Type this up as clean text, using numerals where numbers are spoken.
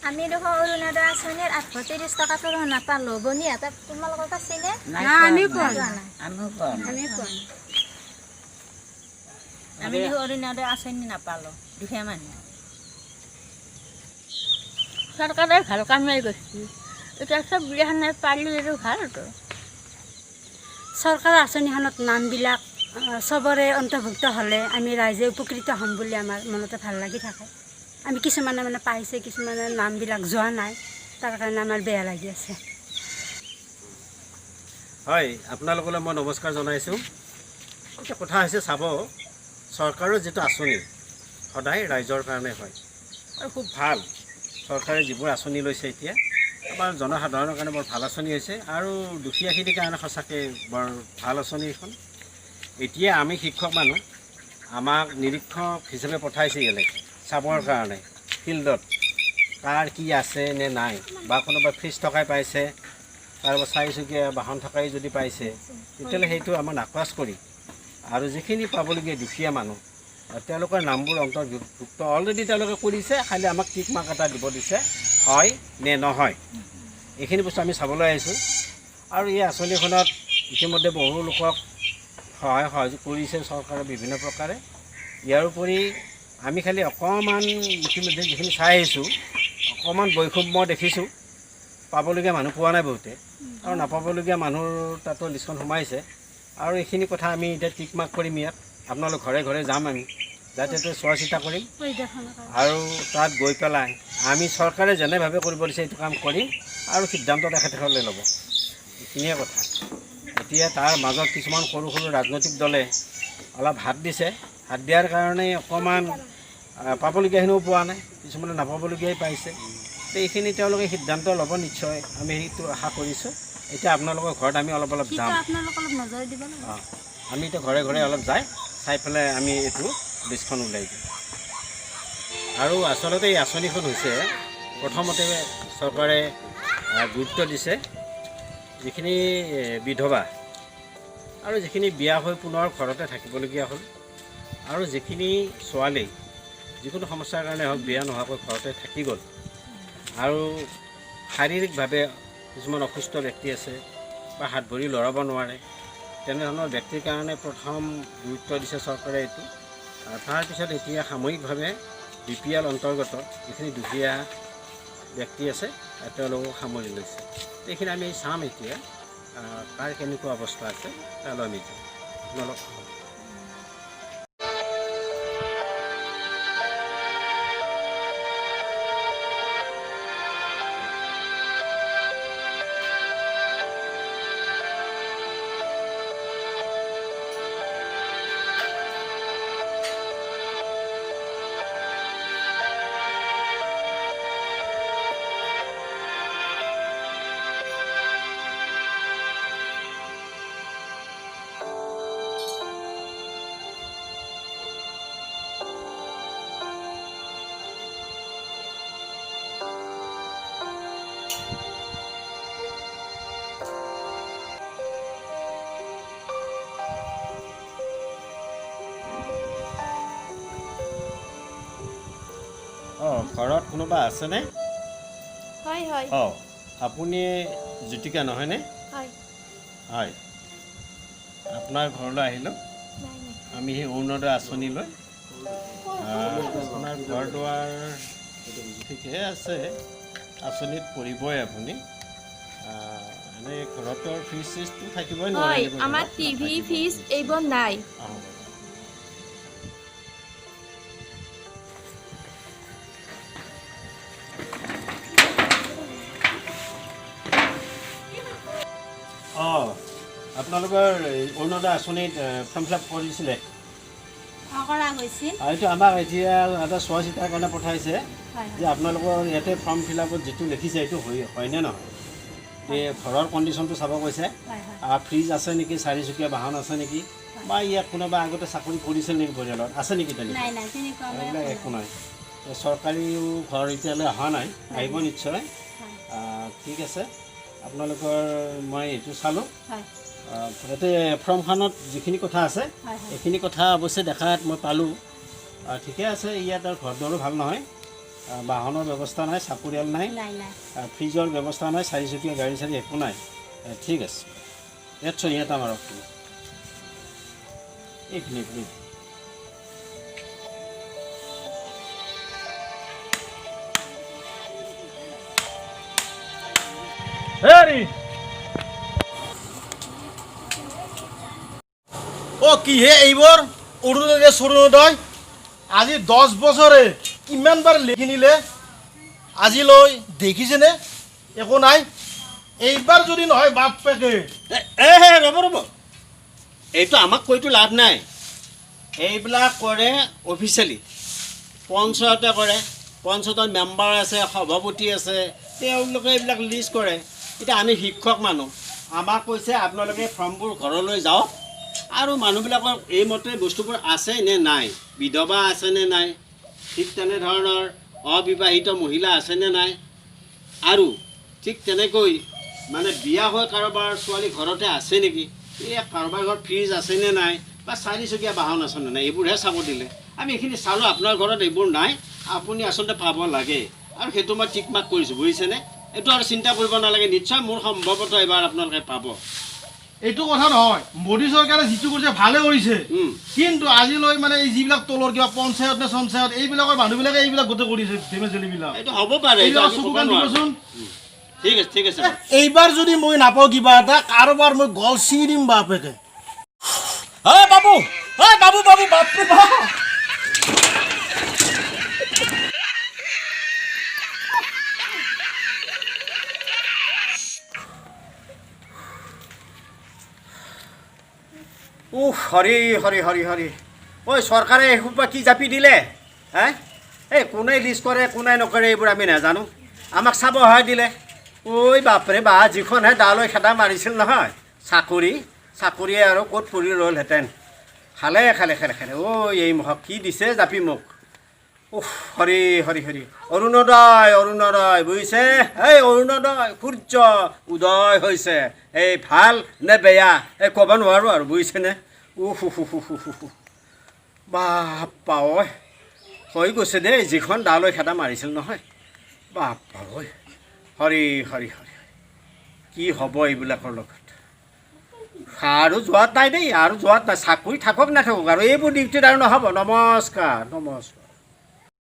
আমি দেখোন অৰুণোদয় আঁচনিৰ 830 টকাটো দেখোন নাপালোঁ। বনিহঁতে তোমালোকৰ পাইছেনে? নাই, আমিও পোৱা নাই। আমিও পোৱা নাই। আমিও পোৱা নাই। আমি দেখোন অৰুণোদয় আঁচনি নাপালোঁ, দুখীয়া মানুহ। চৰকাৰে ভাল কামেই কৰিছে, এতিয়া চব বিয়াখনে পালি আৰু ভালতো। চৰকাৰৰ আঁচনিখনত নামবিলাক চবৰে অন্তৰ্ভুক্ত হ'লে আমি ৰাইজে উপকৃত হ'ম বুলি আমাৰ মনতে ভাল লাগি থাকে। আমি কিছুমানে মানে পাইছে, কিছুমানে নামবিলাক যোৱা নাই, তাৰ কাৰণে আমাৰ বেয়া লাগি আছে। হয়, আপোনালোকলৈ মই নমস্কাৰ জনাইছোঁ। এতিয়া কথা হৈছে, চাব, চৰকাৰৰ যিটো আঁচনি সদায় ৰাইজৰ কাৰণে হয় আৰু খুব ভাল। চৰকাৰে যিবোৰ আঁচনি লৈছে এতিয়া আমাৰ জনসাধাৰণৰ কাৰণে বৰ ভাল আঁচনি হৈছে আৰু দুখীয়াখিনিৰ কাৰণে সঁচাকৈ বৰ ভাল আঁচনি এইখন। এতিয়া আমি শিক্ষক মানুহ, আমাক নিৰীক্ষক হিচাপে পঠাইছে ইয়ালৈ চাবৰ কাৰণে, ফিল্ডত কাৰ কি আছে নে নাই, বা কোনোবা ফ্ৰিজ থকাই পাইছে, কাৰোবাৰ চাৰিচকীয়া বাহন থকাই যদি পাইছে, তেতিয়াহ'লে সেইটো আমাৰ নাকচ কৰি আৰু যিখিনি পাবলগীয়া দুখীয়া মানুহ, তেওঁলোকৰ নামবোৰ অন্তৰ্ভুক্ত অলৰেডি তেওঁলোকে কৰিছে, খালি আমাক টিক মাৰ্ক এটা দিব দিছে হয় নে নহয়, এইখিনি বস্তু আমি চাবলৈ আহিছোঁ। আৰু এই আঁচনিখনত ইতিমধ্যে বহু লোকক সহায় সহযোগ কৰিছে চৰকাৰে বিভিন্ন প্ৰকাৰে। ইয়াৰ উপৰি আমি খালি অকণমান ইতিমধ্যে যিখিনি চাই আহিছোঁ, অকণমান বৈষম্য দেখিছোঁ। পাবলগীয়া মানুহ পোৱা নাই বহুতে, আৰু নাপাবলগীয়া মানুহৰ তাতো লিষ্টখন সোমাইছে। আৰু এইখিনি কথা আমি এতিয়া টিক মাৰ্ক কৰিম ইয়াত, আপোনালোক ঘৰে ঘৰে যাম আমি, যাতে চোৱা চিতা কৰিম আৰু তাত গৈ পেলাই আমি চৰকাৰে যেনেভাৱে কৰিব দিছে এইটো কাম কৰিম আৰু সিদ্ধান্ত তেখেতসকলে ল'ব, এইখিনিয়ে কথা। এতিয়া তাৰ মাজত কিছুমান সৰু সৰু ৰাজনৈতিক দলে অলপ হাত দিছে, হাত দিয়াৰ কাৰণে অকণমান পাবলগীয়াখিনিও পোৱা নাই, কিছুমানে নাপাবলগীয়াই পাইছে। এইখিনি তেওঁলোকে সিদ্ধান্ত ল'ব নিশ্চয়, আমি সেইটো আশা কৰিছোঁ। এতিয়া আপোনালোকৰ ঘৰত আমি অলপ অলপ যাম, অঁ, আমি এতিয়া ঘৰে ঘৰে অলপ যাই চাই পেলাই আমি এইটো লিষ্টখন ওলাই দিম। আৰু আচলতে এই আঁচনিখন হৈছে প্ৰথমতে চৰকাৰে গুৰুত্ব দিছে যিখিনি বিধৱা আৰু যিখিনি বিয়া হৈ পুনৰ ঘৰতে থাকিবলগীয়া হ'ল আৰু যিখিনি ছোৱালী যিকোনো সমস্যাৰ কাৰণে হওক বিয়া নোহোৱাকৈ ঘৰতে থাকি গ'ল আৰু শাৰীৰিকভাৱে কিছুমান অসুস্থ ব্যক্তি আছে বা হাত ভৰি লৰাব নোৱাৰে, তেনেধৰণৰ ব্যক্তিৰ কাৰণে প্ৰথম গুৰুত্ব দিছে চৰকাৰে এইটো। তাৰপিছত এতিয়া সাময়িকভাৱে বি পি এল অন্তৰ্গত যিখিনি দুখীয়া ব্যক্তি আছে তেওঁলোকক সামৰি লৈছে। এইখিনি আমি চাম এতিয়া কাৰ কেনেকুৱা অৱস্থা আছে তালৈ আমি যাম। আপোনালোক অঁ, ঘৰত কোনোবা আছেনে? হয় হয়। অঁ, আপুনি জ্যোতিকা নহয়নে? হয়। হয়, আপোনাৰ ঘৰলৈ আহিলোঁ আমি সেই অৰুণোদয় আঁচনিলৈ। আপোনাৰ ঘৰ দুৱাৰ ঠিকে আছে, আঁচনিত পৰিবই আপুনি। এনেই ঘৰতো ফ্ৰিজ চিজটো থাকিবই হয়, নোৱাৰে? আমাৰ টিভি ফ্ৰিজ এইবোৰ নাই। অঁ, অঁ, আপোনালোকৰ অৰুণোদয় আঁচনিত ফৰ্ম ফিল আপ কৰিছিলে? কৰা গৈছিল। এইটো আমাক এতিয়া এটা চোৱা চিতাৰ কাৰণে পঠাইছে যে আপোনালোকৰ ইয়াতে ফৰ্ম ফিল আপত যিটো লিখিছে এইটো হয়নে নহয়, এই ঘৰৰ কণ্ডিশ্যনটো চাব কৈছে। ফ্ৰিজ আছে নেকি, চাৰিচকীয়া বাহন আছে নেকি, বা ইয়াত কোনোবা আগতে চাকৰি কৰিছিল নেকি, পৰিয়ালত আছে নেকি, তেনেকুৱা এইবিলাক একো নাই। চৰকাৰীও ঘৰ এতিয়ালৈ অহা নাই, আহিব নিশ্চয়। ঠিক আছে, আপোনালোকৰ মই এইটো চালোঁ। ইয়াতে ফৰ্মখনত যিখিনি কথা আছে এইখিনি কথা অৱশ্যে দেখাত মই পালোঁ। ঠিকে আছে, ইয়াত আৰু ঘৰ দুৱাৰো ভাল নহয়। বাহনৰ ব্যৱস্থা নাই, চাকৰিয়াল নাই, নাই নাই। ফ্ৰিজৰ ব্যৱস্থা নাই, চাৰিচকীয়া গাড়ী চাড়ী একো নাই। ঠিক আছে, ইয়াত চহী এটা মাৰক তুমি। এইখিনি এইখিনি। হেৰি অ কিহে এইবোৰ অৰুণোদয় চৰুণোদয় আজি 10 বছৰে কিমান বাৰ লিখি নিলে, আজিলৈ দেখিছেনে? একো নাই। এইবাৰ যদি নহয় বাপেকে এ ৰ'ব ৰ'ব, এইটো আমাক কৈতো লাভ নাই। এইবিলাক কৰে অফিচিয়েলি, পঞ্চায়তে কৰে, পঞ্চায়তৰ মেম্বাৰ আছে, সভাপতি আছে, তেওঁলোকে এইবিলাক লিষ্ট কৰে। এতিয়া আমি শিক্ষক মানুহ, আমাক কৈছে আপোনালোকে ফৰ্মবোৰ ঘৰলৈ যাওক আৰু মানুহবিলাকৰ এইমতে বস্তুবোৰ আছে নে নাই, বিধৱা আছে নে নাই, ঠিক তেনেধৰণৰ অবিবাহিত মহিলা আছে নে নাই, আৰু ঠিক তেনেকৈ মানে বিয়া হৈ কাৰোবাৰ ছোৱালী ঘৰতে আছে নেকি, এই কাৰোবাৰ ঘৰত ফ্ৰিজ আছে নে নাই, বা চাৰিচকীয়া বাহন আছে নে নাই, এইবোৰহে চাব দিলে। আমি এইখিনি চালোঁ, আপোনাৰ ঘৰত এইবোৰ নাই, আপুনি আচলতে পাব লাগে, আৰু সেইটো মই টিক মাৰ্ক কৰিছোঁ, বুজিছেনে? এইটো আৰু চিন্তা কৰিব নালাগে, নিশ্চয় মোৰ সম্ভৱতঃ এইবাৰ আপোনালোকে পাব। এইটো কথা নহয়, মোদী চৰকাৰে যিটো কৰিছে ভালে কৰিছে, কিন্তু আজিলৈ মানে এই যিবিলাক তলৰ কিবা পঞ্চায়ত নে চঞ্চায়ত এইবিলাকৰ মানুহবিলাকে এইবিলাক গোটেই কৰিছে, ধেমেজেলিবিলাক। এইটো হ'ব পাৰে, এইটো এইবিলাক আমি চকু ক'ব কাণ নোৱাৰোঁ। দিবচোন। ঠিক আছে, ঠিক আছে। এইবাৰ যদি মই নাপাওঁ কিবা এটা, কাৰোবাৰ মই গল ছিঙি দিম বাপেকে। ঐ বাবু, ঐ বাবু, বাবু, বাপৰে বাপ। উফ, হৰি হৰি হৰি হৰি। ঐ চৰকাৰে এসোপা কি জাপি দিলে হে? এই কোনে লিষ্ট কৰে কোনে নকৰে এইবোৰ আমি নাজানো, আমাক চাবহে দিলে। ঐ বাপৰে বা, যিখনহে দালৈ খেদা মাৰিছিল নহয়, চাকৰি চাকৰিয়ে আৰু ক'ত পৰি ৰ'লহেঁতেন। খালে খালে খালে খালে। ঐ এই মুখক কি দিছে জাপি মোক। উফ, হৰি হৰি হৰি। অৰুণোদয় অৰুণোদয়, বুজিছে? এই অৰুণোদয় সূৰ্য উদয় হৈছে, এই ভাল নে বেয়া এই ক'ব নোৱাৰোঁ আৰু, বুজিছেনে? উফ উফ উফ উফ উফ উফ। বাপ্পা ঐ, হৈ গৈছে দেই, যিখন দালৈ খেদা মাৰিছিল নহয়, বাপ্পা ঐ। হৰি হৰি হৰি, কি হ'ব এইবিলাকৰ লগত? আৰু যোৱাত নাই দেই, আৰু যোৱাত নাই। চাকৰি থাকক নাথাকক আৰু এইবোৰ ডিউটিত আৰু নহ'ব। নমস্কাৰ, নমস্কাৰ।